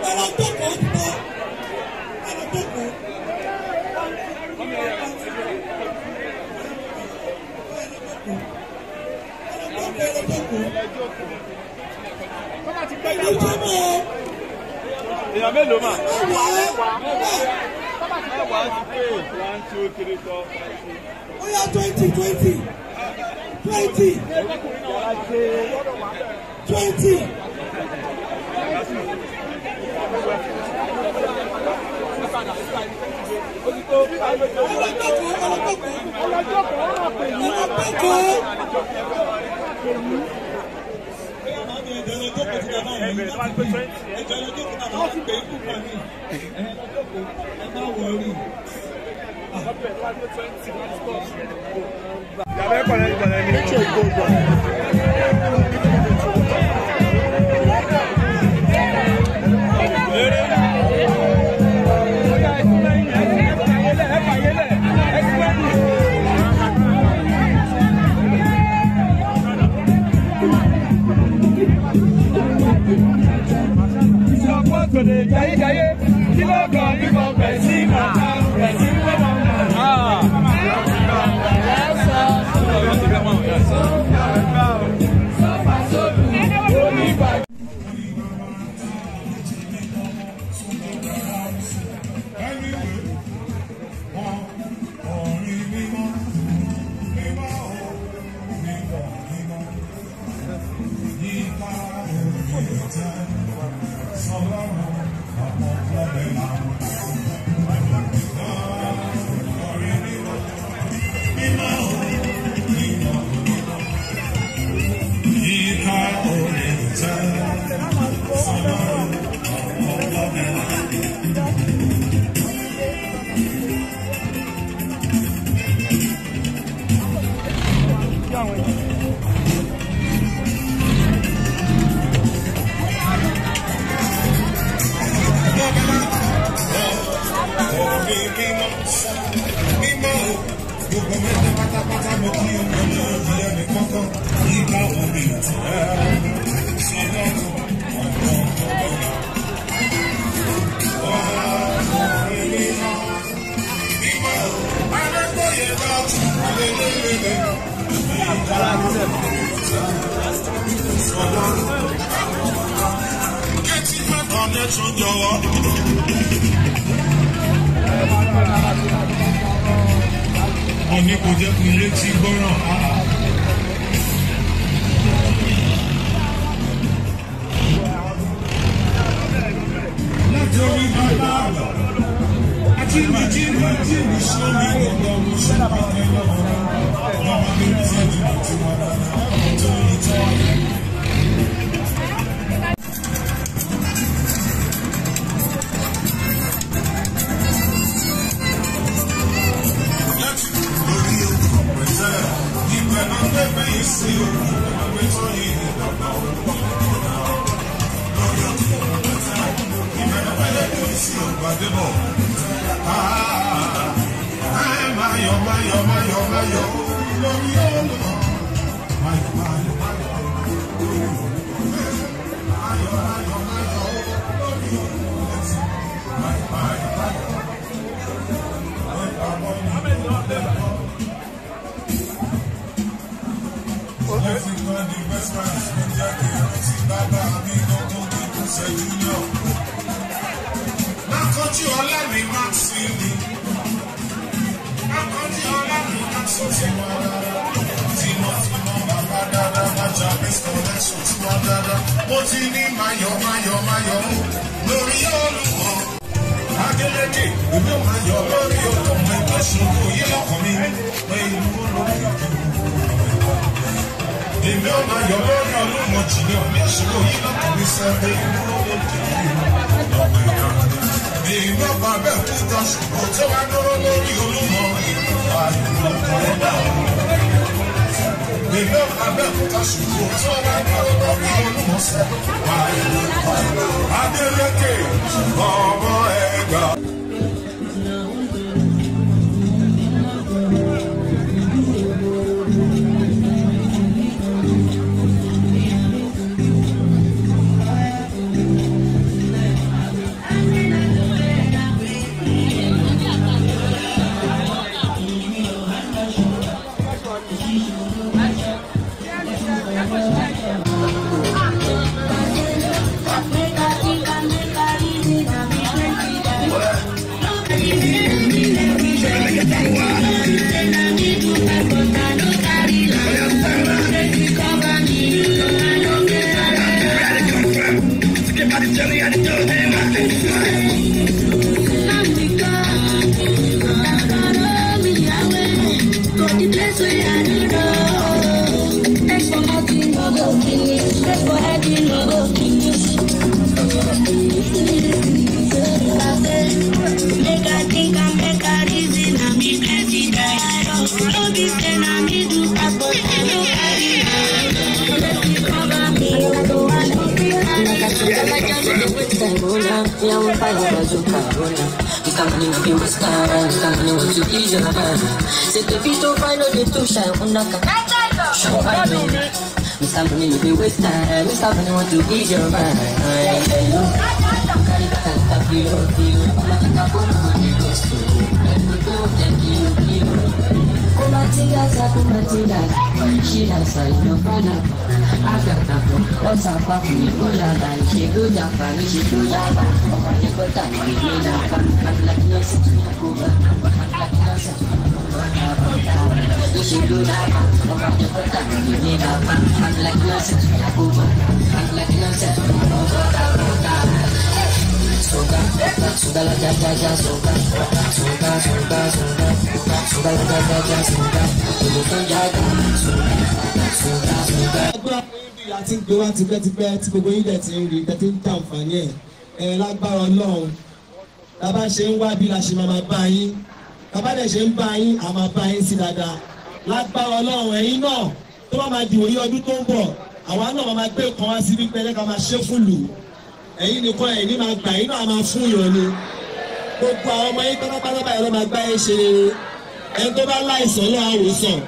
Ẹ lọ jókòó ti tọ́. Ẹ lọ jókòó. Ẹ lọ jókòó. Èèyàn mélòó mà? Mẹ́wàá ti pé 1 2 3 4 5 6. Ó yá 20 20 20 20. Mo ní kò jẹ́ kí n létí gbọ́ràn. Láti orí bàbá àgbà, àti ìjì ìjì ìṣòro gbogbo ọmọ ṣẹ́bi tẹ́lẹ̀ ọ̀rọ̀. Ọmọ mi ń tẹ́jú tí wọ́n bá tó ìtọ́. Mo ti ní mayọ̀ mayọ̀ mayọ̀ lórí Olúwa. Adélékè èmi ò máa yọ̀ lórí Olúwa ẹgbẹ́ ṣòro yìí lọ́kàn mi pé ìlú olórí ọ̀kẹ́. Èmi ò máa yọ̀ lórí Olúwa jìnnà mi ṣòro yìí lọ́kàn mi sẹ́pẹ́ ìlú olórí ọ̀kẹ́. Èmi ò bá bẹ́ẹ̀ kú tán ṣùgbọ́n tó wá dúró lórí Olúwa Èmi ò bá bẹ́ẹ̀ kú tán ṣùgbọ́n tó wá dúró lórí Olúwa sẹ́pẹ́. Adélékè ọmọ ẹ̀gbá. Mr. Money no be waste time. Mr. Money want to ease your mind. Àti ń gbé wá tipẹ́tipẹ́ tí gbogbo yín dẹ̀ ti ń rí tẹ́tí ń tàǹfààní ẹ̀ ẹ̀ lágbára Ọlọ́run. Bàbá ṣe ń wá bí la ṣe máa bá yín, bàbá dẹ̀ ṣe ń bá yín, a máa bá yín sí dáadáa lágbára Ọlọ́run. Ẹ̀yin náà tó bá máa dìwò yí ọdún tó ń bọ̀, àwa náà máa gbé kan wá síbí pẹ́lẹ́ ká máa ṣe fún lù. Ẹ̀yin nìkan ẹ̀yin ní máa gbà, yín náà máa fún yàn ni. Gbogbo àwọn ọmọ yín pátápátá báyìí ló máa gbá yín ṣe rere. Ẹni tó bá láìsàn náà àwòsàn,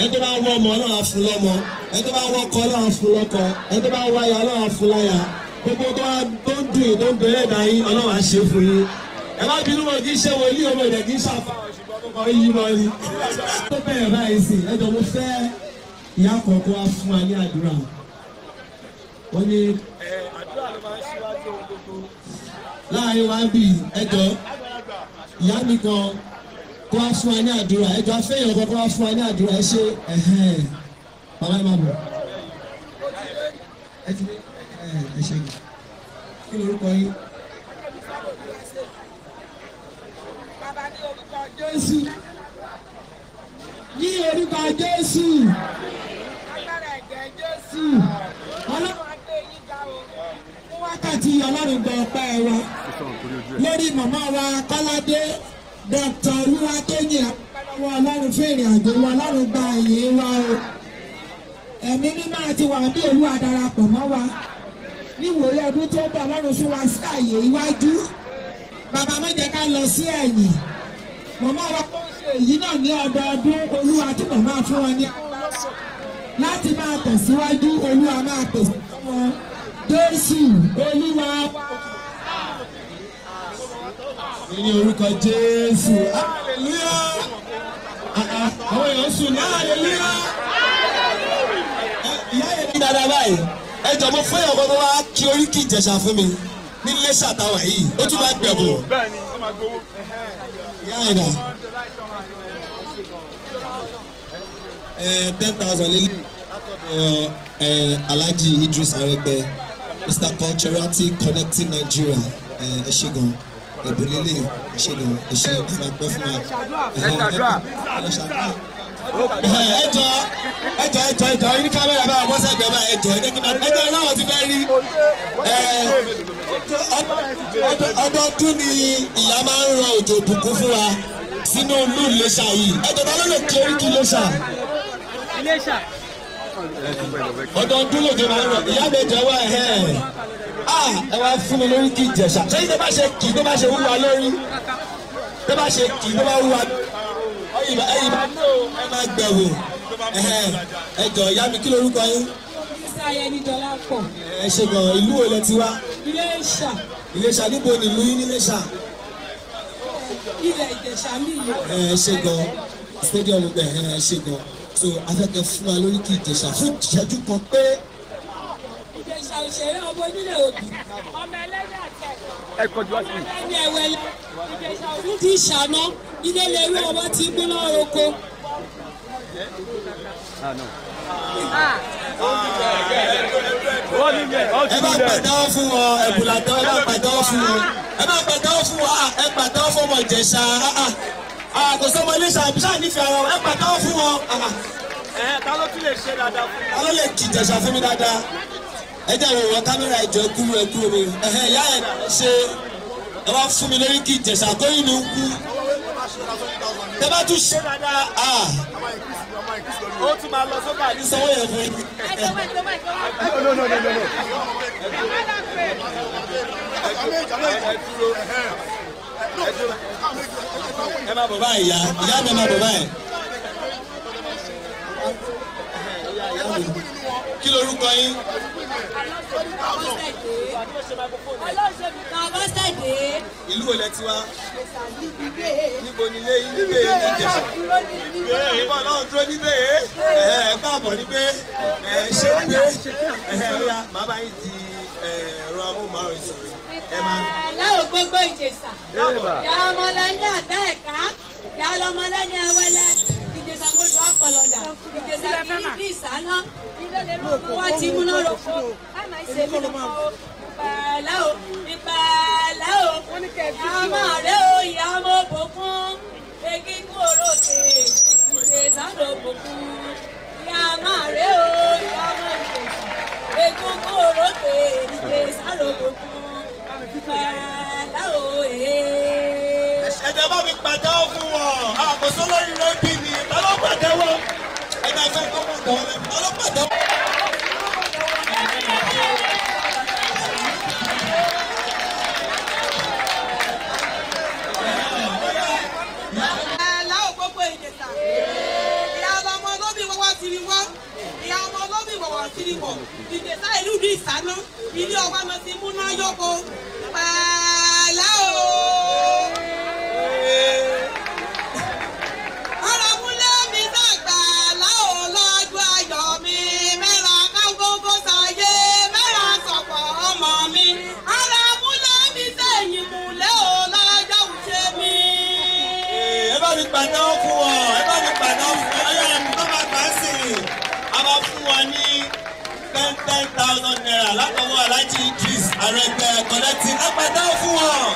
ẹni tó bá wọ ọmọ náà fún lọ́mọ, ẹni tó bá wọ ọkọ náà fún lọ́kọ, ẹni tó bá wọ aya náà fún láya. Gbogbo tó ń dùn yìí tó ń bẹ̀rẹ̀ dà yín, Ọlọ́run á ṣe fún yín. Ẹ má bínú, wọn kì í ṣe wòlíì, ọmọ ìdẹ̀ kì í ṣàfihàn, ṣùgbọ́n mo kàn yí mọ́ ni. Tó bẹ̀rẹ̀ báyìí sí, ẹ jọ̀ọ́ mo fẹ́ ìyá kọ̀ọ̀kan wá fún wa ní àdúrà. Wọ́n ní àdúrà ló máa ń ṣíwájú ohun gbogbo. Láàárín wa ń bì, ẹ jọ̀ọ́ ìyá mi kan kó wá fún wa ní àdúrà. Ẹ jọ̀ọ́ afẹ́yàn kan kó wá fún wa ní àdúrà. Ẹ ṣe ẹ̀hẹ́n bàbá ẹ máa bọ̀. Ẹ ti dé ẹ ṣe kì. Kí lorúkọ yín? Bàbá ní orúkọ Jésù. Ní orúkọ Jésù. Agbára ẹ̀jẹ̀ Jésù. Ọlọ́run á gbé yín ga o. Fún wákàtí Ọlọ́run gba ọpẹ́ wa. Lórí màmá wa Kọ́ládé, Dr. Olúwatóyìn, àpẹẹrẹ Ọlọ́run fún ìrìn àjò wa, Ọlọ́run gba ìyìn wa o. Ẹ̀mí mímọ́ àti wà bí Olúwa darapọ̀ mọ́ wa. Níwòye ọdún tó ń bọ̀, Ọlọ́run fún wa sí àyè iwájú. Bàbá má jẹ́ ká lọ sí ẹ̀yìn. Màmá wa tó ń ṣe èyí náà ní ọdọọdún, Olúwa túbọ̀ máa fún wọn ní agbára láti máa tẹ̀síwájú. Olúwa máa pèsè fún wọn. Jésù Olúwa wa. Ní orúkọ Jésù, hallelujah. Àwọn èèyàn sùn ní hallelujah. Ìyá yẹn ní dáadáa báyìí. Ẹ jọ̀ọ́ mo fẹ́ ọkọ tó wá kí oríkì Ìjẹ̀ṣà fún mi ní Iléṣà táwa yìí, ó tún máa gbẹ̀bùn. Ìyá yẹn dà 10,000 lélẹ̀ látọ̀dọ̀ Alhaji Idris Arẹgbẹ, Mr. Culturality Connecting Nigeria. Ẹ ṣé gan, ẹ̀bùn lélẹ̀, ẹ ṣé gan, ẹ ṣé, ẹ máa gbọ́ fún wa. Ẹ jọ ẹ jọ ẹ jọ ẹ jọ ní kámẹ́rà bá wọ́n sẹ́gbẹ̀ẹ́ bá ẹ jọ ẹ jẹ́ kí ẹ jọ láwọn ti fẹ́ rí. Ọdọọdún ni ìyá máa ń rọ òjò ìbùkún fún wa sínú ìlú Iléṣà yìí. Ẹ jọ ta ló lè kí oríkì Iléṣà? Ọdọọdún lòjò máa ń rọ. Ìyá mi jẹ wá ẹ ẹ wá fún mi lórí kí Ìjẹ̀ṣà. Ṣé tó bá ṣe kì tó bá ṣe wúwa lórí, tó bá ṣe kì tó bá wúwa ẹ̀yin bá ẹ máa gbẹ̀wò. Ẹ jọ ìyá mi, kí lorúkọ yín? Ẹ ṣe gan. Ìlú wo lẹ ti wá? Iléṣà. Iléṣà, níbo ni ìlú yín ní Iléṣà? Ilẹ̀ Ìjẹ̀ṣà mi yìí. Ẹ ṣe gan, stadium gbẹ. Ẹ ṣe gan. So afẹ́kẹ́ fún wa lórí kí Ìjẹ̀ṣà fún ìṣẹ́jú kan pé. Ìjẹ̀ṣà òṣèré ọmọ onílẹ̀ òbí, ọmọ ẹlẹ́dẹ̀ àtẹ. Ẹ kọjú wá sí mi. Ẹni ẹ̀wẹ̀lẹ̀ Ìjẹ̀ṣà òbí ti ṣàná ilé lẹ́rú ọmọ ti gbóná oko. Ẹ bá pàtẹ́wọ́ fún wọn, ẹ̀bùn làtẹ́wọ́. Ẹ bá pàtẹ́wọ́ fún wọn, ẹ bá pàtẹ́wọ́ fún wọn, ẹ pàtẹ́wọ́ fún ọmọ Ìjẹ̀ṣà. Kò sọmọ Iléṣà ṣáà nífẹ̀ẹ́ ara wọn, ẹ pàtẹ́wọ́ fún wọn. Ta ló tún lè ṣe dáadáa fún mi? Ta ló lè kí Ìjẹ̀ṣà fún mi dáadáa? Ẹ jẹ́ àwọn ìwọ kámẹ́rà ìjọ kúrú ẹ kúrò mi. Ìyá ẹ̀ ṣe ẹ wá fún mi lórí kí Ìjẹ̀ṣà kó inú kú. Tẹ bá tún ṣe dáadáa, ó tún máa lọ sókè ní sanwó yẹn fún yín. No, no, no, no, no. Ẹ máa bọ̀ báyìí ìyá, ìyá mi máa bọ̀ báyìí. Kí lorúkọ yín? Ìlú wo lẹ ti wá? Níbo ni ilé yín? Níbẹ̀ yìí ní Ìjẹ̀ṣà. Níbo náà dúró níbẹ̀ yìí? Ẹ káàbọ̀ níbẹ̀. Ẹ ṣé pé ẹ ọ̀ya màá bá yín di ẹ̀rọ amóhùnmáwòrán sọ̀rọ̀. Ẹ máa. Láwo gbogbo Ìjẹ̀ṣà. Ìyá ọmọlẹ́ni àtẹ ẹ̀ka. Ìyá ọmọlẹ́ni ẹwẹ́lẹ́. Ìjẹ̀ṣà gbọdọ̀ àpọ̀lọ̀dà. Ìjẹ̀ṣà kìíní bí ìsáná. Wọ́n ti múná roko. Káàmà ìṣe mi lọ́kọ́. Ìpẹ̀lẹ́ o, ìpẹ̀lẹ́ o. Ìyá ọmọ rẹ o, ìyá ọmọ òbòkun. Egígún orókè, Ìjẹ̀ṣà ló bòkun. Ìyá ọmọ rẹ o, ìyá ọmọ Ìjẹ̀ṣà. Egúngún orókè, Ìjẹ̀ṣà ló bòkun. Ìpẹ̀lẹ́ o, ee. Ẹ̀jẹ̀ bá mi pàtẹ́wọ́ fún wọn. Àkóso lórí rẹ́bí ni. Ta ló pàtẹ́wọ́? Ẹ̀jẹ̀ fẹ́ kó pàtẹ́wọ́ lẹ́nu. Ta ló pàtẹ́wọ́? Láwọn gbogbo Ìjẹ̀ṣà. Ìyá ọmọ olóbì wọ́wọ́ tiri wọ́. Ìyá ọmọ olóbì wọ̀wọ̀ tiri wọ̀. Ìjẹ̀ṣà ìlú ní ìsáná. Ilé ọba lọ sí múná yóko. Pẹ̀lẹ́ o. Ọ̀rọ̀ múlẹ̀ mi dàgbà láò lọ́jọ́ ayọ̀ mi. Mẹ́ra kágógó sáyé, mẹ́ra sọ̀pọ̀ ọmọ mi. Ọ̀rọ̀ múlẹ̀ mi sẹ́yìn múlẹ̀ o lọ́jọ́ òṣè mi. Ẹ bá mi pàtẹ́wọ́ fún wọn. Ẹ bá mi pàtẹ́wọ́ fún wọn. Ọyá ẹ̀mí tó máa gbà sí i. A máa fún wọn ní 10,000 naira látọwọ́ Alhaji Idris Arẹgbẹ́ Kọ́lẹ́tì. Ẹ pàtẹ́wọ́ fún wọn.